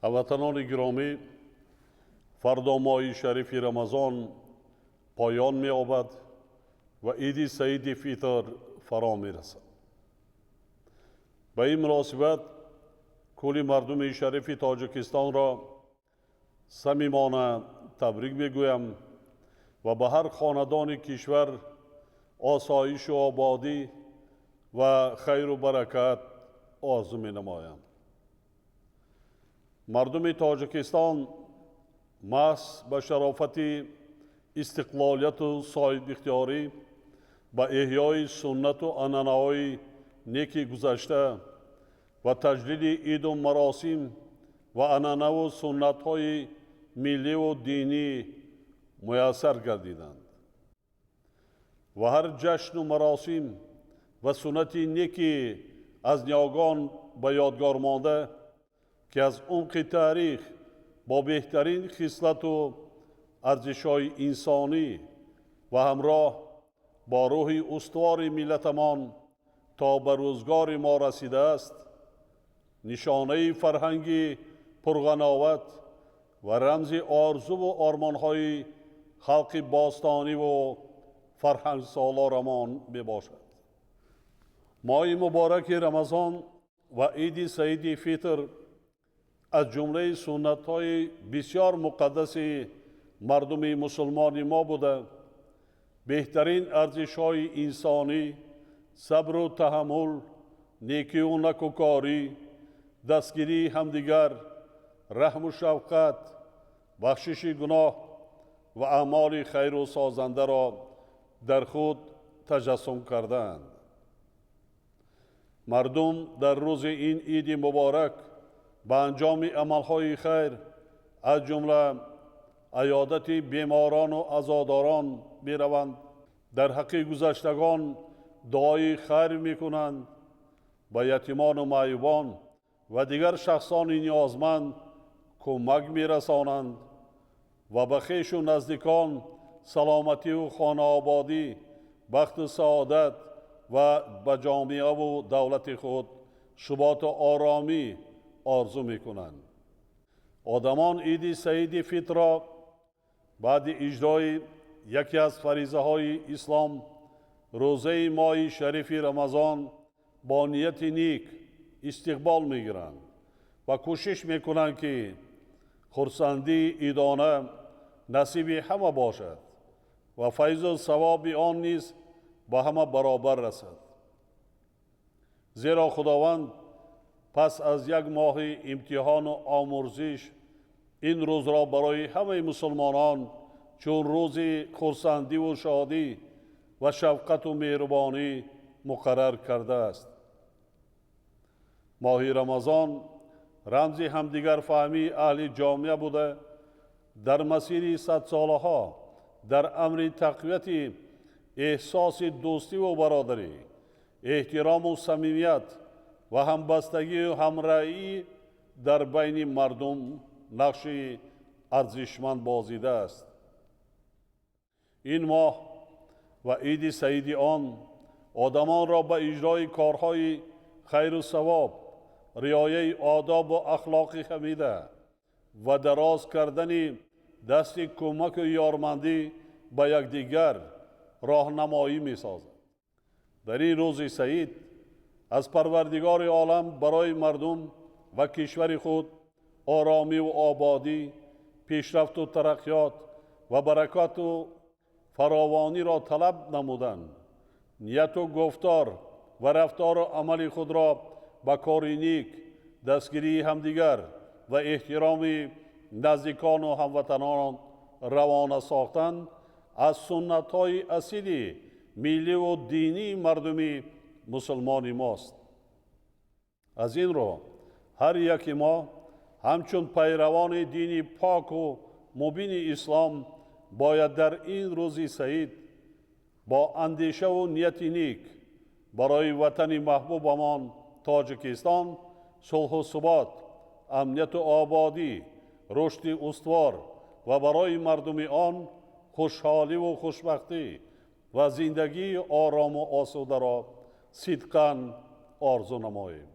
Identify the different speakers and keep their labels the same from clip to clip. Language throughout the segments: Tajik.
Speaker 1: Ҳамватанони гиромӣ, фардо моҳи шарифи Рамазон поён меёбад ва иди Саиди Фитр фаро мерасад. Ба ин муносибат кулли мардуми шарифи Тоҷикистонро самимона табрик мегӯям ва ба ҳар хонадони кишвар осоишу ободӣ ва хайру баракат орзу менамоям. Мардуми Тоҷикистон маҳз ба шарофати истиқлолияту соҳибихтиёрӣ, ба эҳёи суннату анъанаҳои неки гузашта ва таҷлили иду маросим ва анъанаву суннатҳои милливу динӣ муяссар гардиданд ва ҳар ҷашну маросим ва суннати неки аз ниёгон ба ёдгор монда, ки аз умқи таърих бо беҳтарин хислату арзишҳои инсонӣ ва ҳамроҳ бо рӯҳи устувори миллатамон то ба рӯзгори мо расидааст, нишонаи фарҳанги пурғановат ва рамзи орзуву ормонҳои халқи бостониву фарҳангсолорамон мебошад. Моҳи мубораки Рамазон ва иди Саиди Фитр аз ҷумлаи суннатҳои бисёр муқаддаси мардуми мусулмони мо буда, беҳтарин арзишҳои инсонӣ, сабру таҳаммул, некиву накӯкорӣ, дастгирии ҳамдигар, раҳму шафқат, бахшиши гуноҳ ва аъмоли хайру созандаро дар худ таҷассум кардаанд. Мардум дар рӯзи ин иди муборак ба анҷоми амалҳои хайр, аз ҷумла аёдати беморону азодорон мераванд, дар ҳаққи гузаштагон дуои хайр мекунанд, ба ятимону маъюбон ва дигар шахсони ниёзманд кӯмак мерасонанд ва ба хешу наздикон саломативу хонаободӣ, бахту саодат ва ба ҷомеаву давлати худ суботу оромӣ орзу мекунанд. Одамон иди Саиди Фитрро баъди иҷрои яке аз фаризаҳои ислом, рӯзаи моҳи шарифи Рамазон, бо нияти ник истиқбол мегиранд ва кӯшиш мекунанд, ки хурсандии идона насиби ҳама бошад ва файзу савоби он низ ба ҳама баробар расад. Зеро Худованд пас аз як моҳи имтиҳону омурзиш ин рӯзро барои ҳамаи мусулмонон чун рӯзи хурсандиву шодӣ ва шафқату меҳрубонӣ муқаррар кардааст. Моҳи Рамазон рамзи ҳамдигарфаҳмии аҳли ҷомеа буда, дар масири садсолаҳо дар амри тақвияти эҳсоси дӯстиву бародарӣ, эҳтирому самимият ва ҳамбастагию ҳамраҳӣ дар байни мардум нақши арзишманд бозидааст. Ин моҳ ва иди саиди он одамонро ба иҷрои корҳои хайру савоб, риояи одобу ахлоқи ҳамида ва дароз кардани дасти кӯмаку ёрмандӣ ба якдигар роҳнамоӣ месозад. Дар ин рӯзи саид аз Парвардигори олам барои мардум ва кишвари худ оромиву ободӣ, пешрафту тараққиёт ва баракату фаровониро талаб намуданд, нияту гуфтор ва рафтору амали худро ба кори ник, дастгирии ҳамдигар ва эҳтироми наздикону ҳамватанон равона сохтан аз суннатҳои асили милливу динии мардуми мусулмони мост. Аз ин рӯ ҳар яки мо ҳамчун пайравони дини поку мубини ислом бояд дар ин рӯзи саид бо андешаву нияти ник барои ватани маҳбубамон Тоҷикистон сулҳу субот, амнияту ободӣ, рушди устувор ва барои мардуми он хушҳоливу хушбахтӣ ва зиндагии орому осударо сидқан орзу намоем.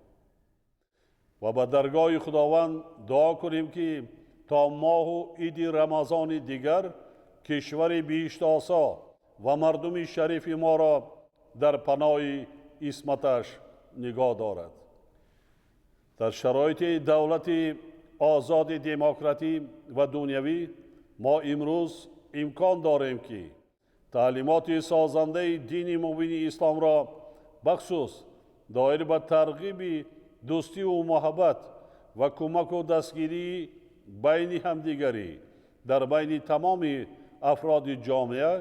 Speaker 1: Ва ба даргоҳи Худованд дуо кунем, ки то моҳу иди Рамазони дигар кишвари биҳиштосо ва мардуми шарифи моро дар паноҳи исматаш нигоҳ дорад. Дар шароити давлати озоди демократӣ ва дунявӣ мо имрӯз имкон дорем, ки таълимоти созандаи дини мубини исломро, бахусус доир ба тарғиби дӯстиву муҳаббат ва кӯмаку дастгирии байни ҳамдигарӣ дар байни тамоми афроди ҷомеа,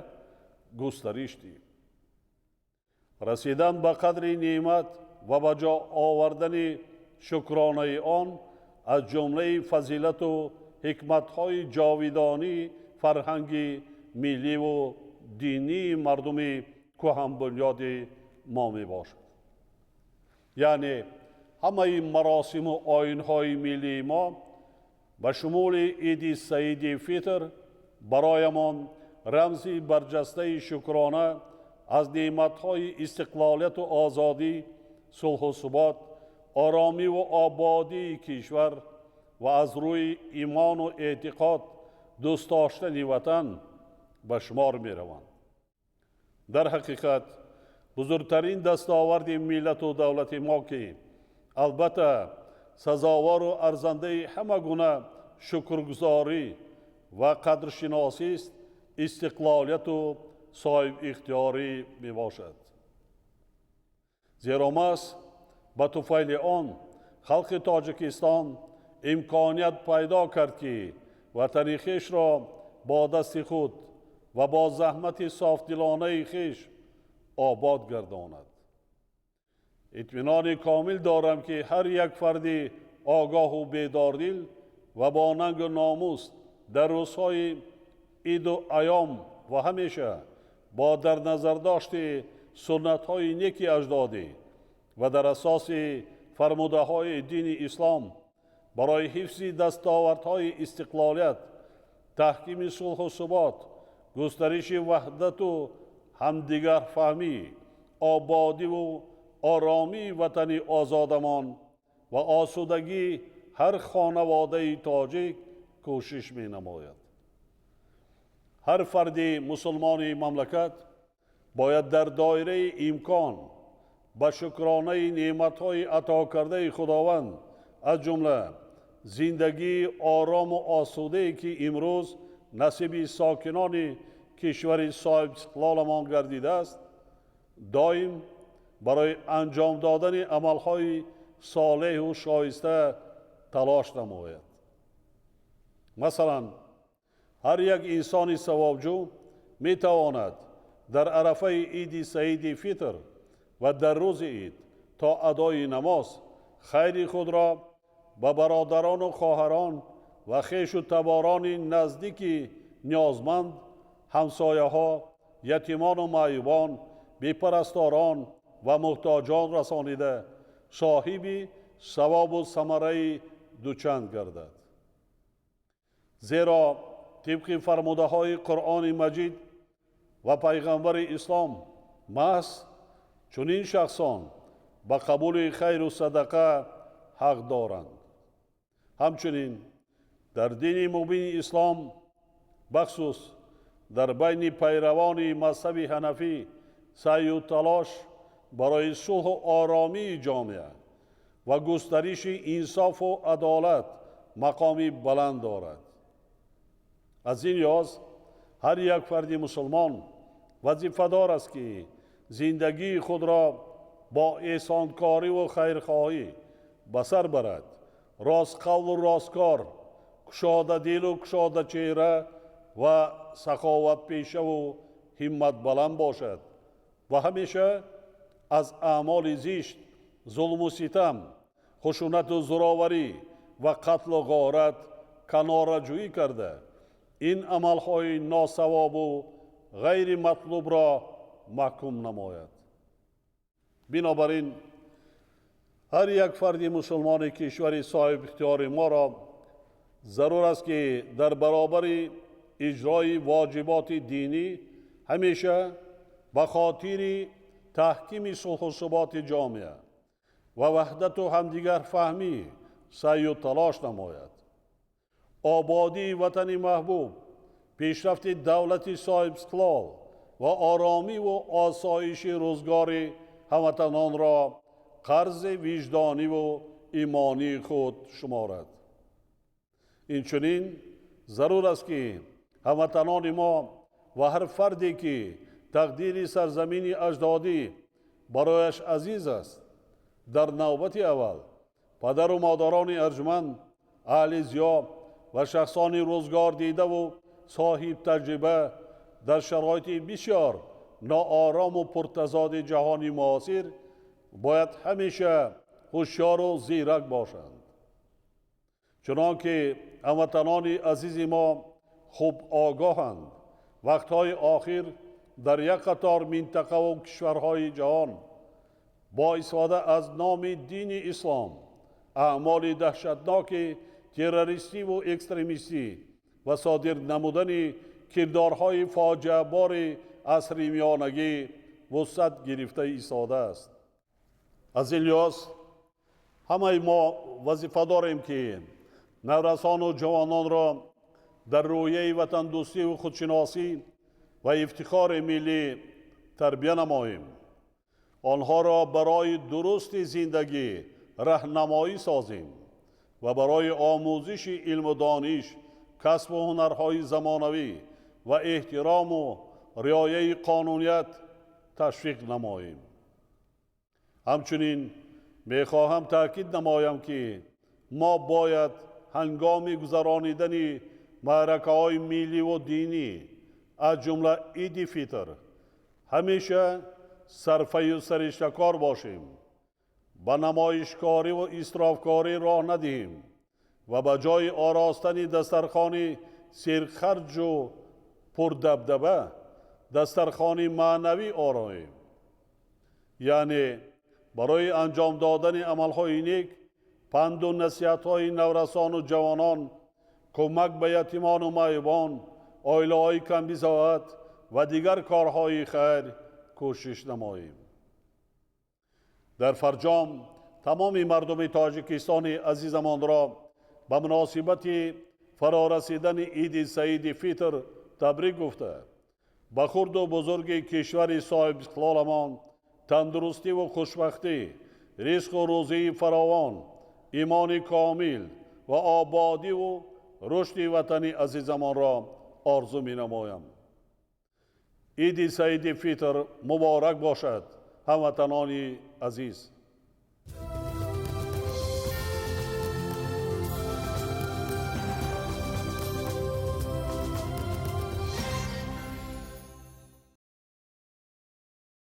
Speaker 1: густариш диҳем. Расидан ба қадри неъмат ва ба ҷо овардани шукронаи он аз ҷумлаи фазилату ҳикматҳои ҷовидонии фарҳанги милливу динии мардуми кӯҳанбунёди мо мебошад. Яъне ҳамаи маросиму оинҳои миллии мо, ба шумули иди Саиди Фитр, бароямон рамзи барҷастаи шукрона аз неъматҳои истиқлолияту озодӣ, сулҳу субот, оромиву ободии кишвар ва аз рӯи имону эътиқод дӯст доштани ватан ба шумор мераванд. Дар ҳақиқат, бузургтарин дастоварди миллату давлати мо, ки албатта сазовору арзандаи ҳама гуна шукргузорӣ ва қадршиносист, истиқлолияту соҳибихтиёрӣ мебошад. Зеро маҳз ба туфайли он халқи Тоҷикистон имконият пайдо кард, ки ватани хешро бо дасти худ ва бо заҳмати софдилонаи хеш обод гардонад. Итминони комил дорам, ки ҳар як фарди огоҳу бедордил ва бо нангу номус дар рӯзҳои иду айём ва ҳамеша бо дар назардошти суннатҳои неки аҷдодӣ ва дар асоси фармудаҳои дини ислом барои ҳифзи дастовардҳои истиқлолият, таҳкими сулҳу субот, густариши ваҳдату ҳамдигарфаҳмӣ, ободиву оромии ватани озодамон ва осудагии ҳар хонаводаи тоҷик кӯшиш менамояд. Ҳар фарди мусулмони мамлакат бояд дар доираи имкон ба шукронаи неъматҳои атокардаи Худованд, аз ҷумла зиндагии орому осудае, ки имрӯз насиби сокинони кишвари соҳибистиқлоламон гардидааст, доим барои анҷом додани амалҳои солеҳу шоиста талош намояд. Масалан, ҳар як инсони савобҷӯ метавонад дар арафаи иди Саиди Фитр ва дар рӯзи ид то адои намоз хайри худро ба бародарону хоҳарон ва хешу таборони наздики ниёзманд, ҳамсояҳо, ятимону маъюбон, бепарасторон ва муҳтоҷон расонида, соҳиби савобу самараи дучанд гардад. Зеро тибқи фармудаҳои Қуръони Маҷид ва пайғамбари ислом, маҳз чунин шахсон ба қабули хайру садақа ҳақ доранд. Ҳамчунин дар дини мубини ислом, бахусус дар байни пайравони мазҳаби ҳанафӣ, саъю талош барои сулҳу оромии ҷомеа ва густариши инсофу адолат мақоми баланд дорад. Аз ин лиҳоз ҳар як фарди мусулмон вазифадор аст, ки зиндагии худро бо эҳсонкориву хайрхоҳӣ ба сар барад, ростқавлу росткор, кушодадилу кушодачеҳра ва саховатпешаву ҳимматбаланд бошад ва ҳамеша аз аъмоли зишт, зулму ситам, хушунату зӯроварӣ ва қатлу ғорат канораҷӯӣ карда, ин амалҳои носавобу ғайриматлубро маҳкум намояд. Бинобар ин ҳар як фарди мусулмони кишвари соҳибихтиёри моро зарур аст, ки дар баробари иҷрои воҷиботи динӣ ҳамеша ба хотири таҳкими сулҳу суботи ҷомеа ва ваҳдату ҳамдигарфаҳмӣ, саъю талош намояд. Ободии ватани маҳбуб, пешрафти давлати соҳибистиқлол ва оромиву осоиши рӯзгори ҳамватанонро қарзи виҷдониву имонии худ шуморад. Инчунин зарур аст, ки ҳамватанони мо ва ҳар фарде, ки тақдири сарзамини аҷдодӣ барояш азиз аст, дар навбати аввал падару модарони арҷманд, аҳли зиё ва шахсони рӯзгор дидаву соҳибтаҷриба, дар шароити бисёр ноорому пуртазоди ҷаҳони муосир бояд ҳамеша ҳушёру зирак бошанд. Чунон ки ҳамватанони азизи мо хуб огоҳанд, вақтҳои охир дар як қатор минтақаву кишварҳои ҷаҳон бо истифода аз номи дини ислом аъмоли даҳшатноки террористиву экстремистӣ ва содир намудани кирдорҳои фоҷиабори асри миёнагӣ вусъат гирифта истодааст. Аз ин лиҳоз ҳамаи мо вазифа дорем, ки наврасону ҷавононро дар рӯҳияи ватандӯстиву худшиносӣ ва ифтихори миллӣ тарбия намоем, онҳоро барои дурусти зиндагӣ раҳнамоӣ созем ва барои омӯзиши илму дониш, касбу ҳунарҳои замонавӣ ва эҳтирому риояи қонуният ташвиқ намоем. Ҳамчунин мехоҳам таъкид намоям, ки мо бояд ҳангоми гузаронидани маъракаҳои милливу динӣ, аз ҷумла Иди Фитр, ҳамеша сарфаю сариштакор бошем, ба намоишкориву исрофкорӣ роҳ надиҳем ва ба ҷои оростани дастархони серхарҷу пурдабдаба дастархони маънавӣ ороем, яъне барои анҷом додани амалҳои нек, панду насиҳатҳои наврасону ҷавонон, кӯмак ба ятимону маъюбон, оилаҳои камбизоат ва дигар корҳои хайр кӯшиш намоем. Дар фарҷом тамоми мардуми Тоҷикистони азизамонро ба муносибати фарорасидани Иди Саиди Фитр табрик гуфта, ба хурду бузурги кишвари соҳибистиқлоламон тандурустиву хушбахтӣ, ризқу рӯзии фаровон, имони комил ва ободиву рушди ватани азизамонро орзу менамоям. Иди Саиди Фитр муборак бошад, ҳамватанони азиз!